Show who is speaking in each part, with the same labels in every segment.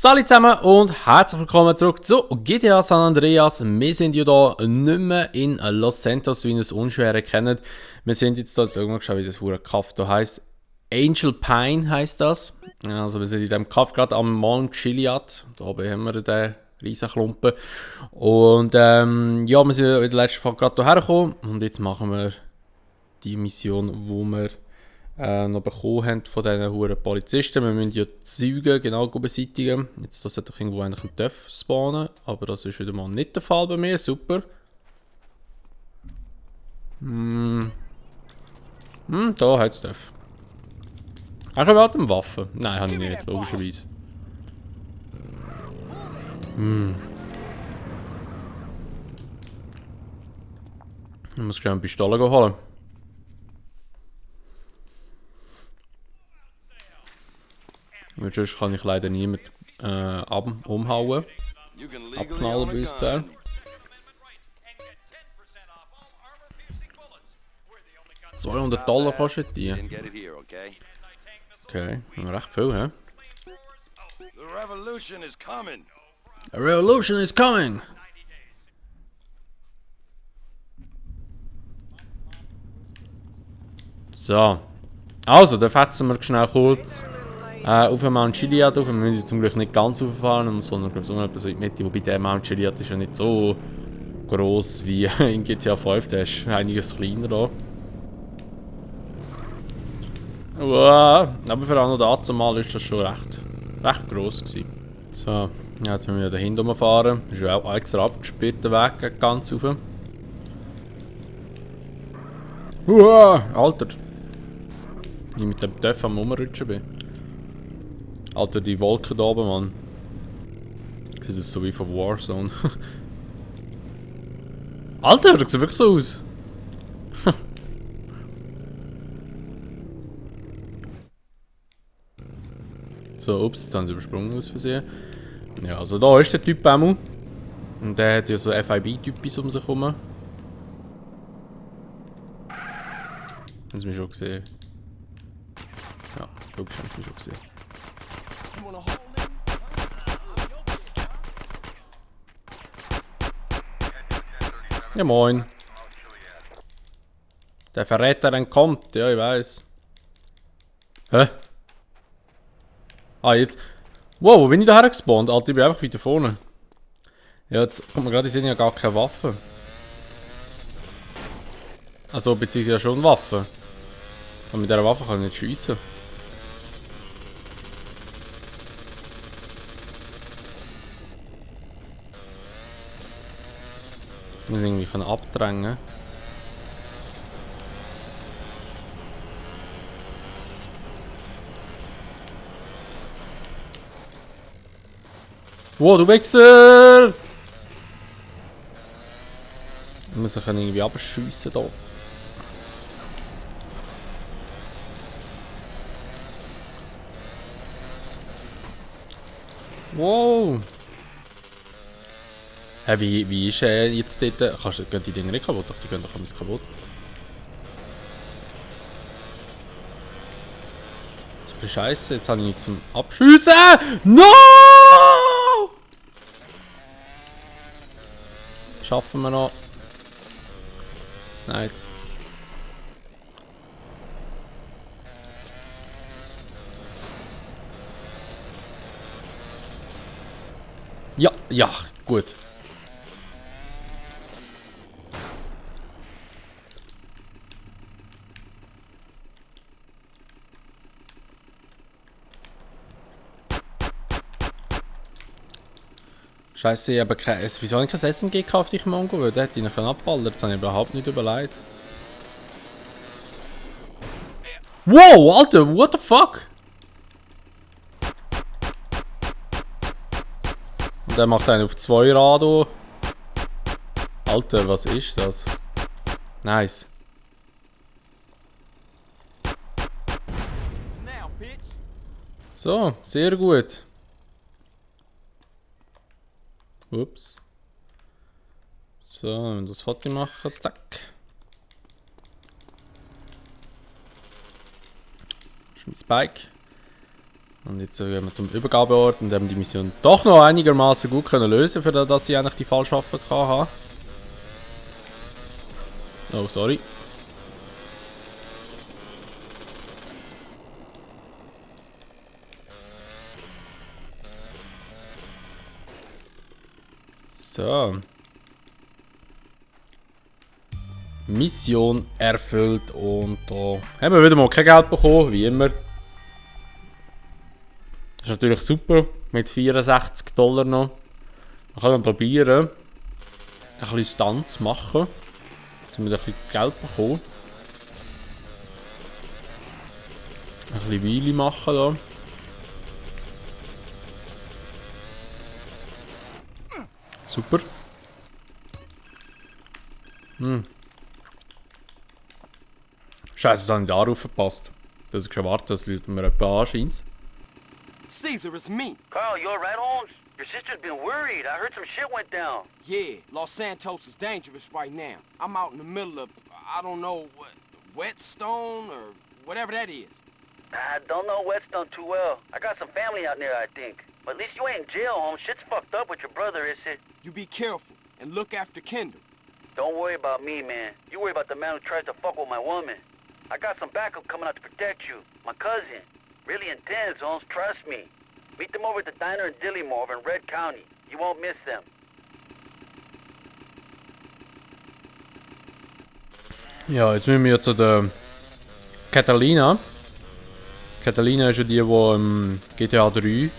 Speaker 1: Salut zusammen und herzlich willkommen zurück zu GTA San Andreas. Wir sind ja hier nicht mehr in Los Santos, wie ihr es unschwer erkennt. Wir sind jetzt da, irgendwann geschaut, wie das Kaff da heisst. Angel Pine heisst das. Also wir sind in diesem Kaff gerade am Mount Chiliad. Da oben haben wir den riesen Klumpen. Und ja, wir sind in der letzten Folge gerade hierher gekommen. Und jetzt machen wir die Mission, die wir noch bekommen haben von diesen huren Polizisten. Wir müssen ja die Zeugen genau beseitigen. Jetzt sollte doch irgendwo eigentlich ein Töff spawnen, aber das ist wieder mal nicht der Fall bei mir. Super. Da hat es Töff. Ich habe eine Waffe. Nein, habe ich nicht, logischerweise. Ich muss gerne eine Pistole holen. Weil sonst kann ich leider niemand umhauen. Abknallen bei uns zusammen. $200 kostet die. Okay, recht viel, hä? A revolution is coming! So. Also, dann fetzen wir schnell kurz auf den Mount Chiliad auf. Wir müssen zum Glück nicht ganz rauffahren, sondern so etwas in die Mitte. Wobei der Mount Chiliad ist ja nicht so gross wie in GTA 5. Der ist einiges kleiner da. Wow. Aber für auch noch dazu mal ist das schon recht gross gewesen. So, ja, jetzt müssen wir da hinten rumfahren. Das ist ja auch extra abgesperrter Weg ganz rauf. Alter. Wie ich mit dem Töff am Rumrutschen bin. Alter, die Wolken da oben, Mann. Sieht das so wie von Warzone. Alter, das sieht wirklich so aus. So, ups, jetzt haben sie übersprungen aus Versehen. Ja, also da ist der Typ einmal. Und der hat ja so FIB-Typis um sich herum. Haben sie mich schon gesehen? Ja, logisch haben sie mich schon gesehen. Ja, moin. Der Verräter entkommt, ja, ich weiß. Hä? Ah, jetzt. Wow, wo bin ich da hergespawnt? Alter, ich bin einfach weiter vorne. Ja, jetzt kommt mir gerade, ich sehe ja gar keine Waffe. Also, beziehungsweise ja schon Waffe. Aber mit dieser Waffe kann ich nicht schiessen. Ich muss irgendwie abdrängen. Wow, du Wichser! Ich muss ich irgendwie abschiessen hier. Wow! Hey, wie ist jetzt dort? Gehen die Dinger nicht kaputt? Doch, die gehen doch alles kaputt. Das ist ein bisschen scheiße, jetzt habe ich nichts zum Abschiessen! No! Schaffen wir noch. Nice. Ja, ja, gut. Scheiße, ich habe kein... Wieso habe ich kein SMG gekauft, ich Mongo? Weil der hätte ich noch abballern. Das habe ich überhaupt nicht überlegt. Wow, Alter, what the fuck? Und der macht einen auf 2 Rad. Alter, was ist das? Nice. So, sehr gut. Ups. So, wenn wir das Foto machen, zack. Das ist mein Spike. Und jetzt gehen wir zum Übergabeort und haben die Mission doch noch einigermaßen gut können lösen, für das, dass ich eigentlich die falsche Waffe hatte. Oh, sorry. So. Mission erfüllt und da haben wir wieder mal kein Geld bekommen, wie immer. Das ist natürlich super, mit 64 $. Noch. Wir können probieren, ein bisschen Stunts zu machen, damit wir ein bisschen Geld bekommen. Ein bisschen Weile machen da. Super. Scheiße, das habe ich darauf verpasst. Das ist schon warten, das läutet mir etwa an, scheint's.
Speaker 2: Caesar, it's me.
Speaker 3: Carl, you alright, Holmes? Your sister's been worried. I heard some shit went down.
Speaker 2: Yeah, Los Santos is dangerous right now. I'm out in the middle of, I don't know, what, Whetstone or whatever that is.
Speaker 3: I don't know Whetstone too well. I got some family out there, I think. But at least you ain't in jail, Holmes. Shit's fucked up with your brother, is it?
Speaker 2: You be careful and look after Kendall.
Speaker 3: Don't worry about me, man. You worry about the man who tries to fuck with my woman. I got some backup coming out to protect you. My cousin. Really intense, Holmes. Trust me. Meet them over at the diner in Dillimore over in Red County. You won't miss them.
Speaker 1: Ja, jetzt müssen wir zu der Catalina. Catalina ist ja die im GTA 3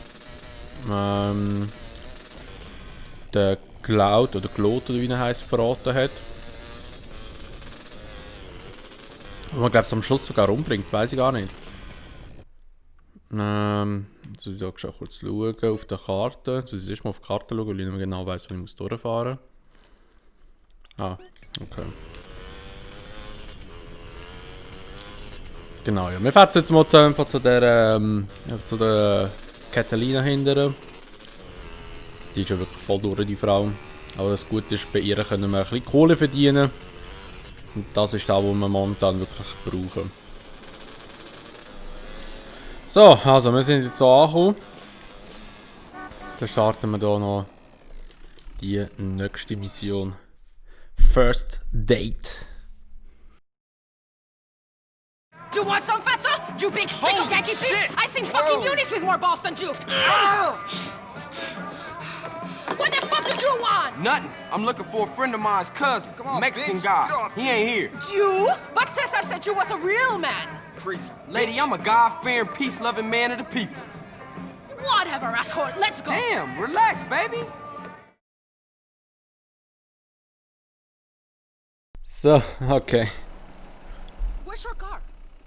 Speaker 1: der Cloud oder Claude, oder wie er heisst, verraten hat. Und man glaube es am Schluss sogar umbringt, weiß ich gar nicht. Jetzt muss ich auch schon kurz schauen auf der Karte. Jetzt muss ich erstmal auf die Karte schauen, weil ich nicht mehr genau weiss, wo ich durchfahren muss. Ah, okay. Genau, ja. Wir fahren jetzt mal zu der Catalina hinterher. Die ist ja wirklich voll durch, die Frau. Aber das Gute ist, bei ihr können wir ein bisschen Kohle verdienen. Und das ist das, was wir momentan wirklich brauchen. So, also wir sind jetzt so angekommen. Dann starten wir hier noch die nächste Mission. First Date.
Speaker 4: Do you want some, fatso? You big stick of Yankee fish? I seen fucking munis with more balls than you. What the fuck did you want?
Speaker 2: Nothing. I'm looking for a friend of mine's cousin,
Speaker 5: on,
Speaker 2: Mexican
Speaker 5: bitch.
Speaker 2: guy.
Speaker 5: Get off
Speaker 2: He ain't here.
Speaker 4: You? But Cesar said you was a real man.
Speaker 5: Crazy.
Speaker 2: Lady, I'm a God-fearing, peace-loving man of the people.
Speaker 4: Whatever, asshole. Let's go.
Speaker 2: Damn, relax, baby.
Speaker 1: So, okay.
Speaker 4: Where's your car?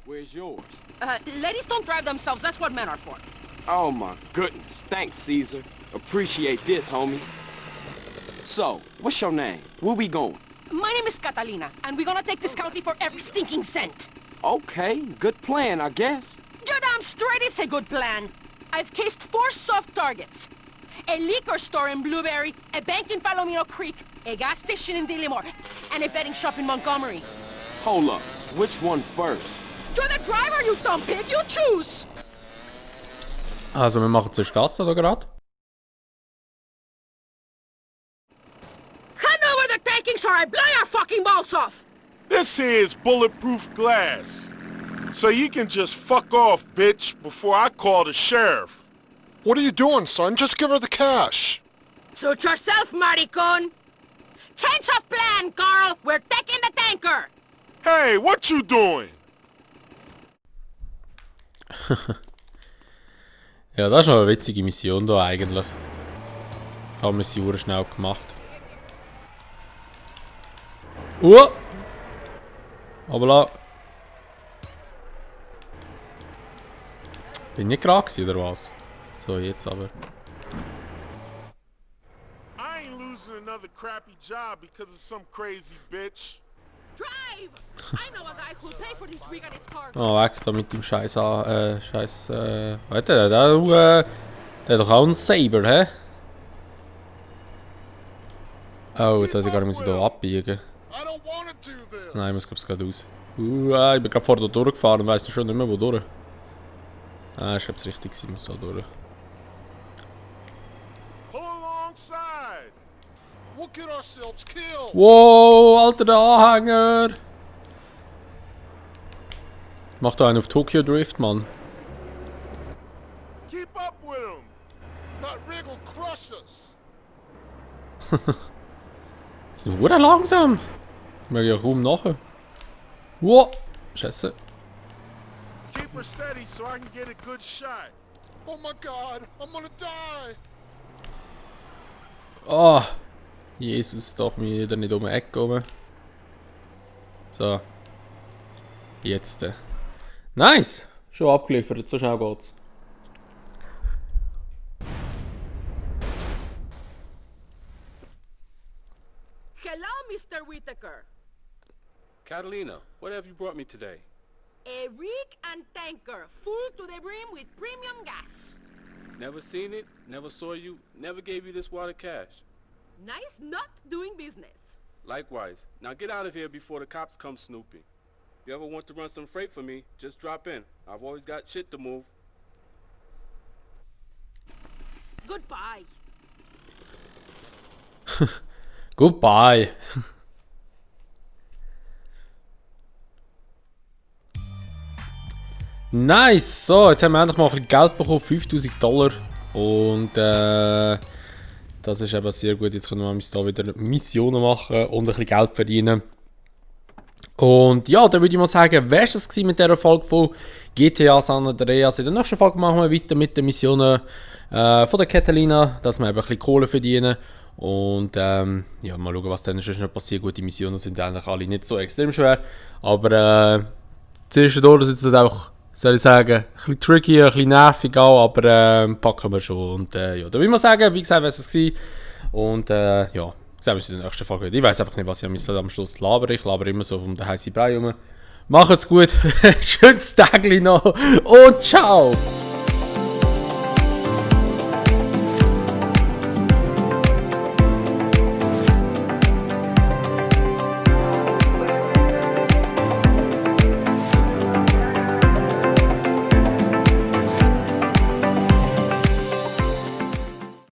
Speaker 2: Where's yours?
Speaker 4: Ladies don't drive themselves. That's what men are for.
Speaker 2: Oh my goodness. Thanks, Caesar. Appreciate this, homie. So, what's your name? Where we going?
Speaker 4: My name is Catalina, and we're gonna take this county for every stinking cent.
Speaker 2: Okay, good plan, I guess.
Speaker 4: You're damn straight it's a good plan. I've cased 4 soft targets. A liquor store in Blueberry, a bank in Palomino Creek, a gas station in Dillimore, and a betting shop in Montgomery.
Speaker 2: Hold up. Which one first?
Speaker 4: You're the driver, you dumb pig. You choose.
Speaker 1: Also wir machen zuerst das oder gerade?
Speaker 4: Hand over the takings or I blow your fucking balls off.
Speaker 6: This here is bulletproof glass. So you can just fuck off, bitch, before I call the sheriff.
Speaker 5: What are you doing, son? Just give her the cash.
Speaker 4: Suit yourself, maricon. Change of plan, Carl. We're taking the tanker.
Speaker 6: Hey, what you doing?
Speaker 1: Ja, das ist noch eine witzige Mission hier eigentlich. Haben wir sie sehr schnell gemacht. Aber la. Bin ich gerade gewesen, oder was? So, jetzt aber.
Speaker 6: I ain't losing another crappy job because of some crazy bitch.
Speaker 4: Drive! I know a guy who'll pay for this rig and its cargo.
Speaker 1: Oh, weg da mit dem Scheiß warte, der hat doch auch einen Saber, hä? Oh, jetzt weiß ich gar nicht, muss ich hier abbiegen.
Speaker 5: I don't want to do this.
Speaker 1: Nein, ich muss glaube ich gerade aus. Ich bin gerade vor da durchgefahren und weiss schon nicht mehr, wo durch. Ah, ich glaube es richtig, ich muss so durch.
Speaker 6: Pull alongside.
Speaker 5: We'll get ourselves killed.
Speaker 1: Wow, Alter, der Anhänger! Mach da einen auf Tokyo Drift, Mann.
Speaker 6: Keep up with him.
Speaker 5: That rig will crush us.
Speaker 1: Die sind verdammt langsam. Ich mag ja kaum nachher. Wow, Scheiße.
Speaker 6: Keep her steady so I can get a good shot.
Speaker 5: Oh my god, I'm gonna die.
Speaker 1: Ah, Jesus, doch mir wieder nicht um die Ecke rum. So. Jetzt. Nice! Schon abgeliefert, so schnell geht's.
Speaker 4: Hello, Mr. Whitaker.
Speaker 7: Catalina, what have you brought me today?
Speaker 4: A rig and tanker full to the brim with premium gas.
Speaker 7: Never seen it, never saw you, never gave you this water cash.
Speaker 4: Nice not doing business.
Speaker 7: Likewise. Now get out of here before the cops come snooping. If you ever want to run some freight for me, just drop in. I've always got shit to move.
Speaker 4: Goodbye.
Speaker 1: Goodbye. Nice! So, jetzt haben wir endlich mal ein bisschen Geld bekommen, $5000. Und das ist eben sehr gut. Jetzt können wir hier wieder Missionen machen und ein bisschen Geld verdienen. Und ja, dann würde ich mal sagen, wäre es das mit dieser Folge von GTA San Andreas. In der nächsten Folge machen wir weiter mit den Missionen von der Catalina, dass wir eben ein bisschen Kohle verdienen. Und ja, mal schauen, was dann schon passiert. Gut, die Missionen sind eigentlich alle nicht so extrem schwer. Aber zwischendurch ist es auch, soll ich sagen, ein bisschen tricky, ein bisschen nervig auch, aber packen wir schon. Und ja, da würde ich mal sagen, wie gesagt, wäre es gewesen. Und ja, sehen wir uns in der nächsten Folge. Ich weiß einfach nicht, was ich am Schluss labere. Ich labere immer so um den heißen Brei herum. Macht's gut, schönes Tag noch und ciao!